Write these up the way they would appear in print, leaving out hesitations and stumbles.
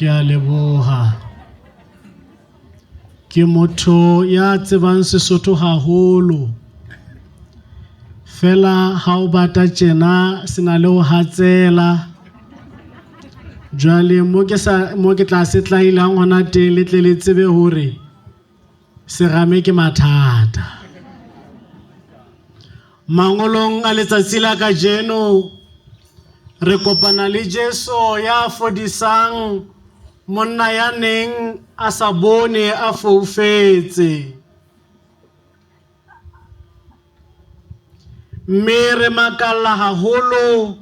Ke a leboha. Ke motho ya tsebang Sesotho haholo. Fela ha o bata tjena se na le ho hatsela. Jwale mo ke sa mo ke tla se tlailang hona teng le tle le tsebe hore serame ke mathata. Mangolong a letsatsi la kajeno re kopana le Jesu ya fodisang monna ya neng a sa bone a foufetse. Mme re makalla haholo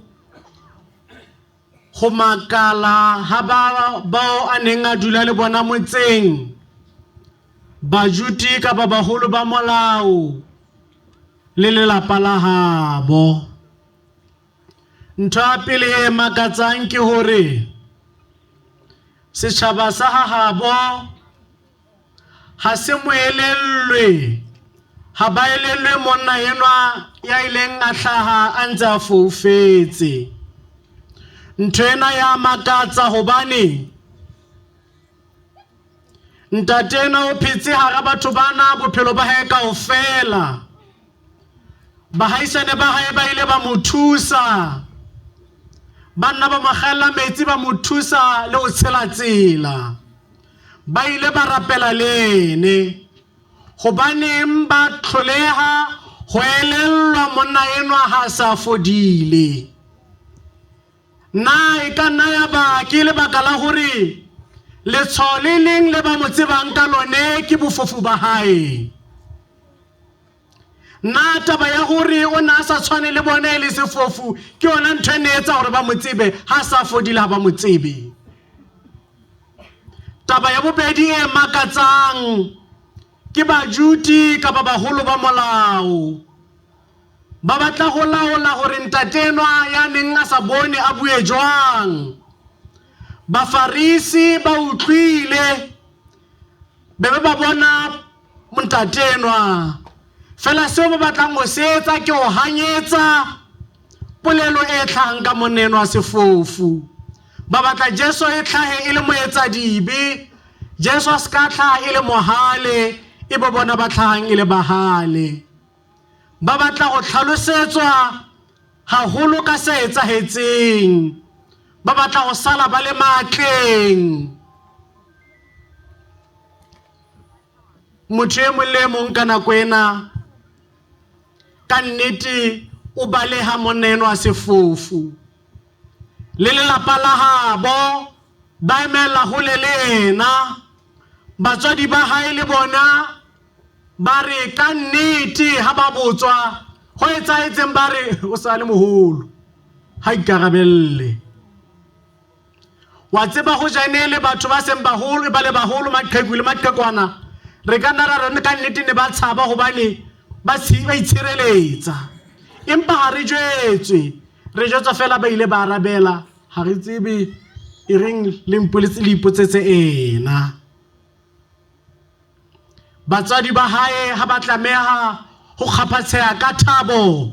go makala ha ba bao a neng a dula le bona motseng, bajuti kapa baholo ba molao le lelapa la habo. Ntho ya pele e makatsang ke hore setjhaba sa hahabo ha se mo elellwe, ha ba elellwe monna enwa ya ileng a hlaha a ntse a foufetse. Ntho ena ya makatsa hobane ntate ena o phetse hara batho bana bophelo ba hae kaofela. Bahaisane ba hae ba ile ba mo thusa, ba nna ba mo kgella metsi, ba mo thusa le ho tshela tsela. Ba ile ba rapela le ene. Hobaneng ba tlholeha ho elellwa monna enwa ha sa fodile? Na e ka nna ya ba ke lebaka la hore letshwao le leng le ba mo tsebang ka lone ke bofofu ba hae? Na taba ya hore o ne a sa tshwane le bone e le sefofu ke yona ntho e ne etsa hore ba mo tsebe? Ha sa fodile ha ba mo tsebe. Taba ya bobedi e makatsang ke bajuti kapa baholo ba molao. Ba batla ho laola hore ntate enwa ya neng a sa bone a bue jwang. Bafarisi ba utlwile be ba bona ntate enwa. Fela seo ba batlang ho se etsa ke ho hanyetsa polelo e tlhahang ka monna enwa sefofu. Ba batla Jesu e tlhahe e le moetsadibe, Jesu a se ka tlhaha e le mohale, e bo bona ba tlhahang e le bahale. Ba batla ho tlhalosetswa haholo ka se etsahetseng. Ba batla ho sala ba le matleng. Motho e mong le e mong ka nako ena ka nnete o baleha monna enwa sefofu le lelapa la habo ba emela hole le yena. Batswadi ba hae le bona ba re ka nnete ha ba botswa ho etsahetseng ba re o sa le moholo ha ikarabelle. Wa tseba ho jane le batho ba seng baholo ba le baholo, maqheku le maqhekwana, re ka nna ra re ka nnete ne ba tshaba hobane ba ba itshireletsa. Empa ha re jwetswe, re jwetswa fela ba ile ba arabela, ha re tsebe e reng le mpoletse le ipotsetse ena. Batswadi ba hae ha ba tlameha ho kgaphatsheha ka thabo,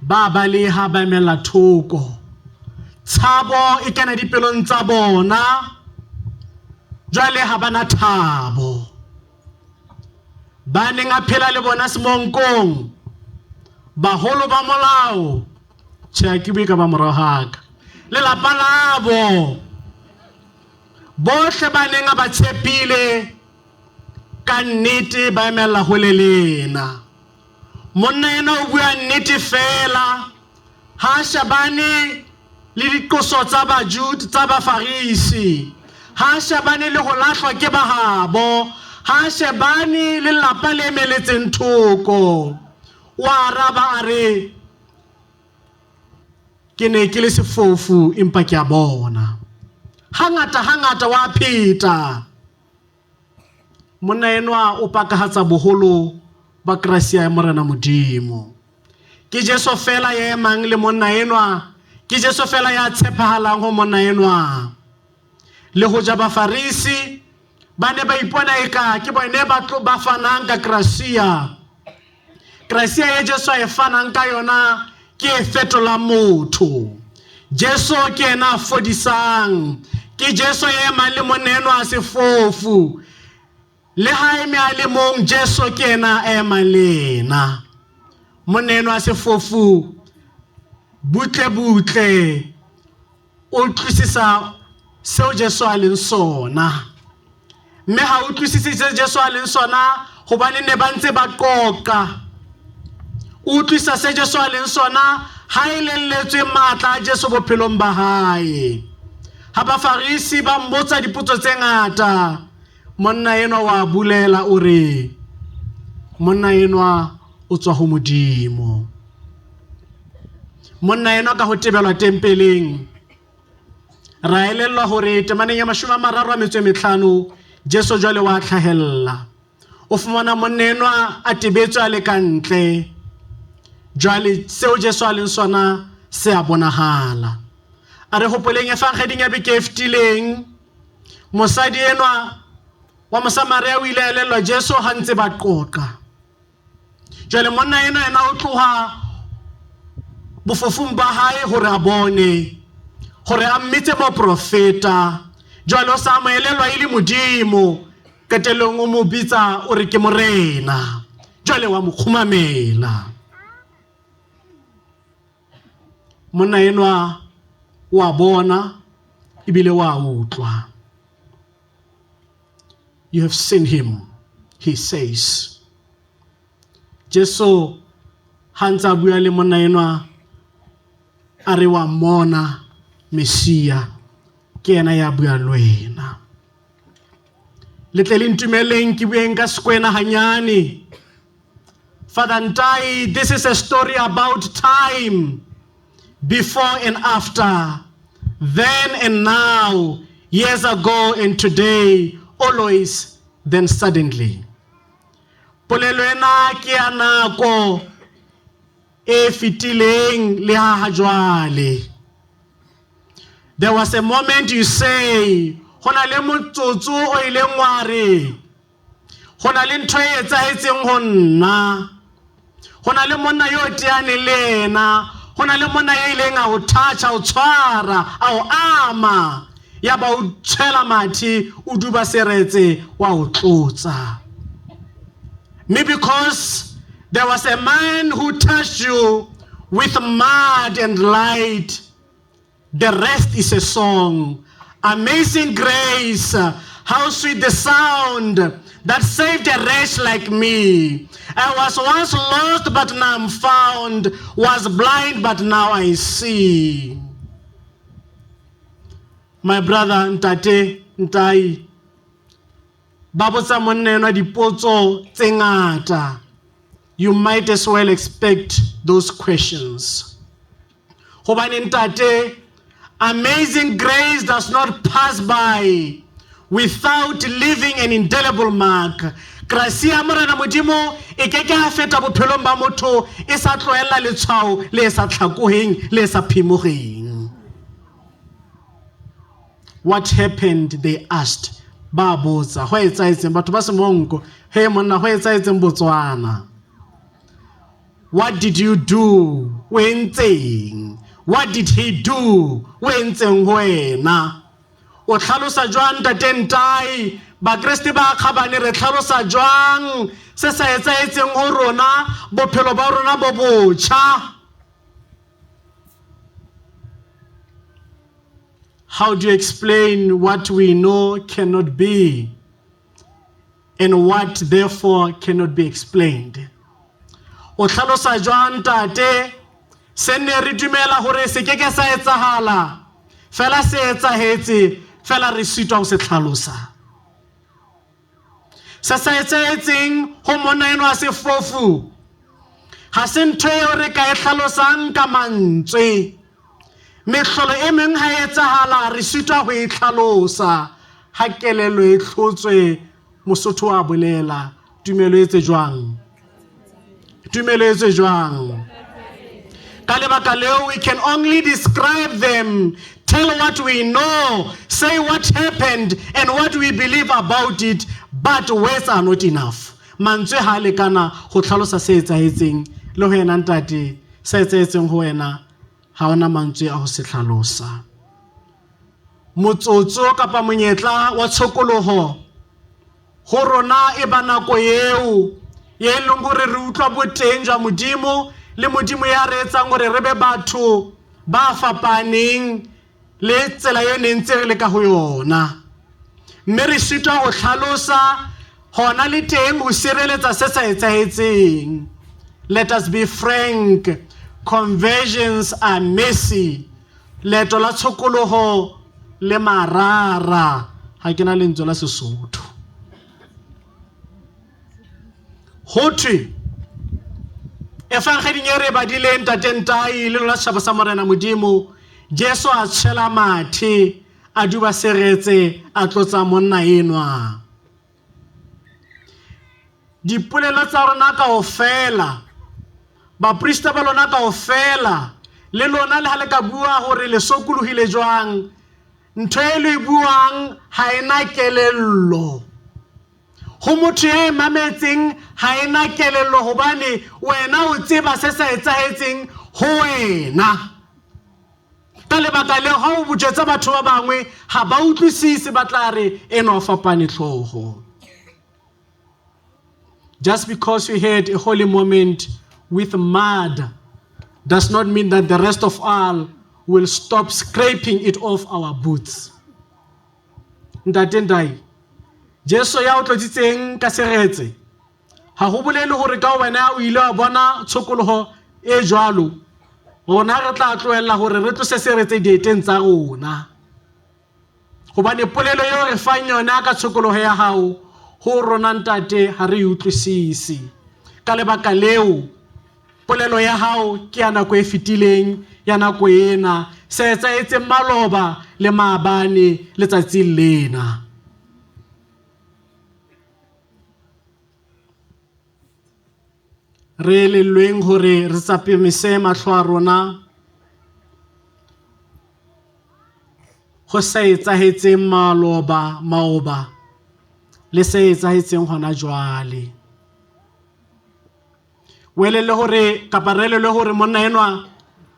ba baleha ba emela thoko. Tshabo e kena dipelong tsa bona, jwale ha ba na thabo. Ba neng a phela le bona semonkong, baholo ba molao, tjhe ha ke bue ka ba morao haka, lelapa labo, bohle ba neng a ba tshepile ka nnete ba emella hole le yena. Monna ena o bua nnete fela, ha a shebane le diqoso tsa Bajude tsa Bafarisi, ha a shebane le ho lahlwa ke bahabo, ha a shebane le lelapa le emeletseng thoko. O araba a re, Ke ne ke le sefofu empa ke a bona. Hangata hangata wa pheta. Monna enwa o pakahatsa boholo ba gracia ya Morena Modimo. Ke Jesu fela ya emang le monna enwa, ke Jesu fela ya tshepahalang ho monna enwa. Le hoja Bafarisi ba ne ba ipona eka ke bone ba tlo ba fanang ka gracia, gracia e Jesu a e fanang ka yona ke e fetolang motho. Jesu ke yena a fodisang. Ke Jesu ya emang le monna enwa a sefofu. Le ha eme a le mong, Jesu ke yena a emang le yena. Monna enwa a sefofu butle butle o utlwisisa seo Jesu a leng sona. Mme ha utlwisise se Jesu a leng sona hobane ne ba ntse ba qoqa. O utlwisa se Jesu a leng sona ha e lelletswe matla a Jesu bophelong ba hae. Ha Bafarisi ba mmotsa dipotso tse ngata, monna enwa wa bulela o re, monna enwa o tswa ho Modimo. Monna enwa ka ho tebelwa tempeleng, ra elellwa hore temaneng ya 35 Jesu jwale wa tlhahella. O fumana monna enwa a tebetswe a le ka ntle. Jwale seo Jesu a leng sona se a bonahala. A re hopoleng evangeding ya beke e fetileng, mosadi enwa wa Mosamaria o ile a elellwa Jesu ha ntse ba qoqa. Jwale monna enwa yena o tloha bofofung ba hae hore a bone, hore a mmitse moprofeta. Jwale o sa mo elellwa e le Modimo, qetellong o mo bitsa o re ke Morena. Jwale wa mo kgumamela. Monna enwa wa bona ebile wa utlwa. You have seen him, he says. Jesu ha ntse a bua le monna enwa a re wa mmona Messia ke yena ya bua le wena. Le tle le ntumeleng ke bueng ka Sekwena hanyane. Father Ntai, this is a story about time, before and after, then and now, years ago and today, always, then suddenly. Polelo ena ke ya nako e fetileng le ha ha jwale. There was a moment you say, ho na le motsotso o ileng wa re, ho na le ntho e etsahetseng ho nna. Ho na le monna yo teaneng le yena. Ho na le monna ya ileng a o touch, a o tshwara, a o ama. Ya ba o tshwela mathe, o duba seretse, wa o tlotsa. Me because there was a man who touched you with mud and light, the rest is a song. Amazing grace, how sweet the sound that saved a wretch like me. I was once lost, but now I'm found. Was blind, but now I see. My brother Ntate Ntai, ba botsa monna enwa dipotso tse ngata. You might as well expect those questions. Hobane ntate, amazing grace does not pass by without leaving an indelible mark. Grace ya Morena Modimo e ke ke ya feta bophelong ba motho e sa tlohella letshwao le sa tlhakoheng le sa phimogeng. What happened, they asked. Ba botsa, ho etsahetseng? Batho ba semonko, he monna, ho etsahetseng Botswana? What did you do? O entseng? What did he do? O entseng ho wena? O tlhalosa jwang ntate Ntai? Bakreste ba kgabane re tlhalosa jwang se sa etsahetseng ho rona, bophelo ba rona bo botjha? How do you explain what we know cannot be, and what therefore cannot be explained? O tlhalosa jwang ntate se ne re dumela hore se ke ke sa etsahala, fela se etsahetse, fela re sitwa ho se tlhalosa? Se sa etsahetseng ho monna enwa sefofu ha se ntho eo re ka e hlalosang ka mantswe. Mehlolo e meng ha e etsahala re sitwa ho e tlhalosa. Ha kelello e hlotswe, Mosotho wa bolela, tumelo e etse jwang? Tumelo e etse jwang? Ka lebaka leo, we can only describe them, tell what we know, say what happened and what we believe about it, but words are not enough. Mantswe ha a lekana ho tlhalosa se etsahetseng le ho wena ntate, se etsahetseng ho wena. Ha hona mantswe a ho se hlalosa. Motsotso kapa monyetla wa tshokoloho ho rona e ba nako eo ye e leng hore re utlwa boteng jwa Modimo le Modimo ya re etsang hore re be batho ba fapaneng le tsela e ne ntse re le ka ho yona. Mme re sitwa ho hlalosa hona le teng ho sireletsa se sa etsahetseng. Let us be frank, conversions are messy. Leeto la tshokoloho le marara. Ha ke na lentswe la Sesotho. Ho thwe efangeding e re badileng Ntate Ntai le lona setjhaba sa Morena Modimo, Jesu a tshwela mathe, a duba seretse, a tlotsa monna enwa. Dipolelo tsa rona kaofela, baprista ba lona kaofela, le lona le ha le ka bua hore le sokolohile jwang, ntho e le buang ha e na kelello. Ho motho ya e mametseng ha e na kelello hobane wena o tseba se sa etsahetseng ho wena. Ka lebaka leo, ha o botsetsa batho ba bangwe ha ba utlwisise, ba tla re enwa o fapane hlooho. Just because you had a holy moment with mud does not mean that the rest of all will stop scraping it off our boots. Ntate Ntai, Jesu ya o tlotsitseng ka seretse ha ho bolele hore ka wena o ile wa bona tshokoloho e jwalo. Rona re tla tlohella hore re tlose seretse dieteng tsa rona. Hobane polelo eo re fang yona ka tshokoloho ya hao ho rona ntate ha re e utlwisise. Ka lebaka leo, polelo ya hao ke ya nako e fetileng, ya nako ena, se etsahetseng maloba le maabane letsatsing lena. Re elellweng hore re tsapemise mahlo a rona ho se etsahetseng maloba, maoba le se etsahetseng hona jwale. O elellwe hore kapa re elellwe hore monna enwa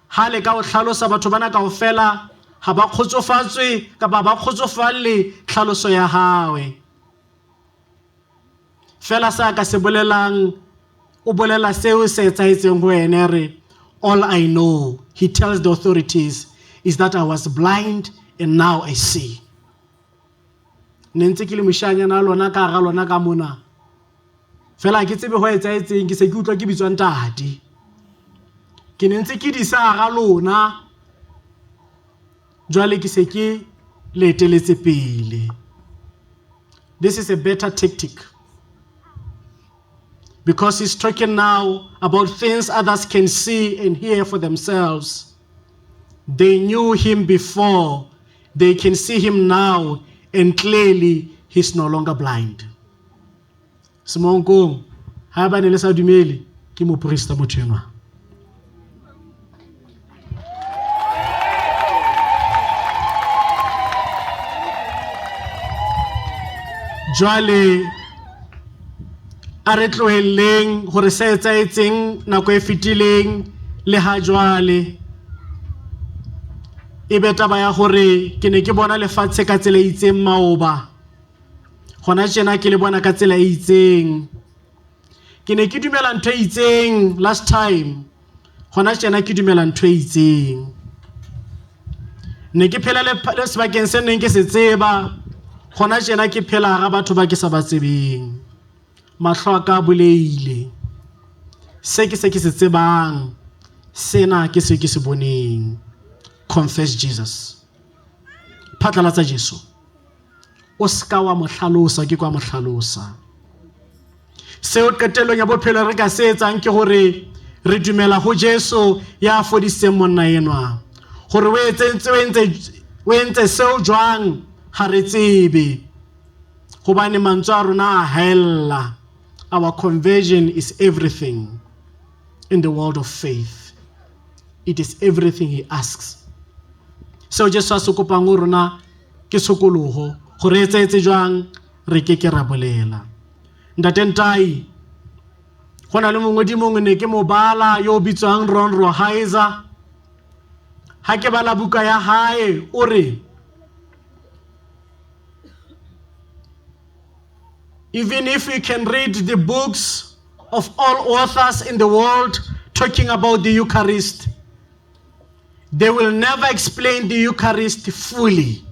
ha le ka o hlalosa batho bana kaofela ha ba kgotsofatswe kapa ba kgotsofalle tlhaloso ya hae. Fela se a ka se bolelang, o bolela seo se etsahetseng ho ene re, all I know, he tells the authorities, is that I was blind and now I see. Ne ntse ke le moshanyana a lona ka hara lona ka mona. Fela ke tsebe ho etsahetseng, ke se ke utlwa ke bitswa ntate. Ke ne ntse ke disa hara lona, jwale ke se ke le eteletse pele. This is a better tactic because he's talking now about things others can see and hear for themselves. They knew him before, they can see him now, and clearly he's no longer blind. Semonkong, ha ba ne le sa dumele, ke moporista motho enwa. Jwale a re tlohelleng hore se etsahetseng nako e fetileng le ha jwale e be taba ya hore ke ne ke bona lefatshe ka tsela e itseng maoba, hona tjena ke le bona ka tsela e itseng. Ke ne ke dumela ntho e itseng last time, hona tjena ke dumela ntho e itseng. Ne ke phela le sebakeng se neng ke se tseba, hona tjena ke phela hara batho ba ke sa ba tsebeng. Mahlo a ka a buleile. Se ke se ke se tsebang, sena ke se ke se boneng. Confess Jesus. Phatlalatsa Jesu. O ska wa mo hlalosa, ke kwa mo hlalosa. Seo qetellong ya bophelo re ka se etsang ke hore re dumela ho Jesu ya fodisitseng monna enwa. Hore o etse o entse seo jwang ha re tsebe. Hobane mantswe a rona a haella. Our conversion is everything in the world of faith. It is everything he asks. Seo Jesu a se kopang ho rona ke tshokoloho. Hore etse etse jwang re ke ke ra bolela. Ntate Ntai, go na le mongwe di mongwe ne ke mo bala yo o bitswang Ron Rolheiser. Ha ke bala buka ya hae o re, even if you can read the books of all authors in the world talking about the Eucharist, they will never explain the Eucharist fully.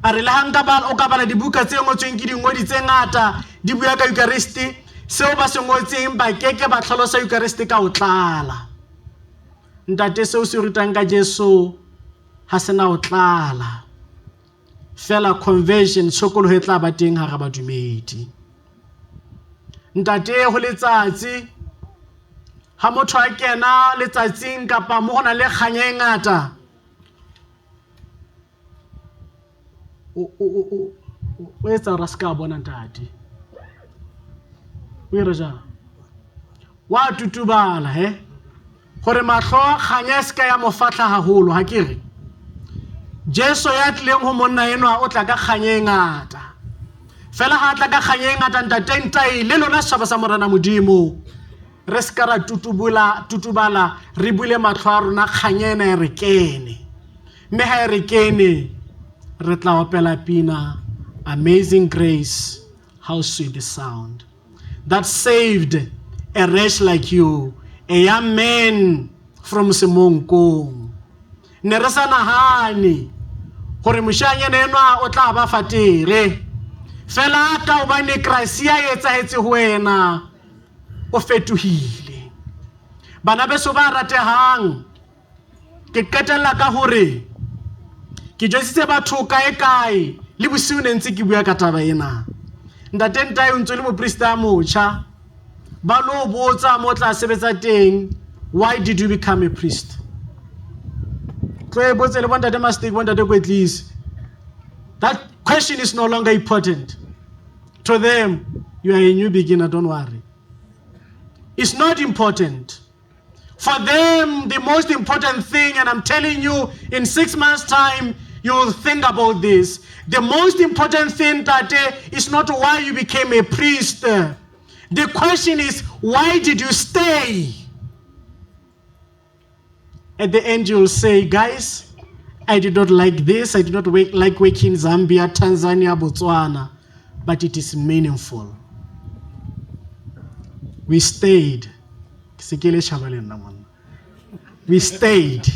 A re le ha nka bala o ka bala dibuka tse ngotsweng ke dingodi tse ngata di bua ka Eucharist, seo ba se ngotseng ba keke ba tlhalosa Eucharist ka ho tlala. Ntate, seo se rutang ka Jesu ha se na ho tlala. Fela conversion, tshokoloho e tla ba teng hara badumedi. Ntate, ho letsatsi ha motho a kena letsatsing kapa mo go na le kganya e ngata, o etsa gore a se ka bona ntate. O ira jang? Wa tutubala he gore mahlo kganya e se ka ya mo fatlha haholo. Ha ke re Jesu ya tlileng ho monna enwa o tla ka kganya e ngata. Fela ha tla ka kganya e ngata, ntate ntai le lona setjhaba sa Morena Modimo, re se ka ra tutubala, re bule matlho a rona, kganya ena e re kene. Mme ha e re kene, re tla opela pina, Amazing Grace, how sweet the sound that saved a wretch like you, a young man from Semonkong. Ne re sa nahane gore moshanyana enwa o tla ba fatere. Fela ka hobane Krasia e etsahetse ho wena, o fetohile. Bana beso ba ratehang, ke qetella ka hore ke jwetsitse batho kae kae le bosiu ne ntse ke bua ka taba ena. Ntate Ntai o ntse le moprista a motjha, ba lo botsa mo tla sebetsa teng, why did you become a priest? Tlo e botse le bontate Mastic, bontate Kwetlisi. That question is no longer important. To them, you are a new beginner, don't worry. It's not important. For them, the most important thing, and I'm telling you, in 6 months' time, you will think about this. The most important thing, Tate, is not why you became a priest. The question is, why did you stay? At the end, you'll say, guys, I did not like this. I did not like working in Zambia, Tanzania, Botswana, but it is meaningful. We stayed. We stayed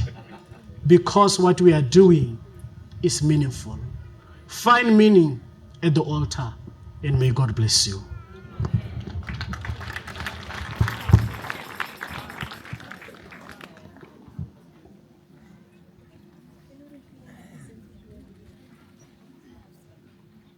because what we are doing is meaningful. Find meaning at the altar, and may God bless you.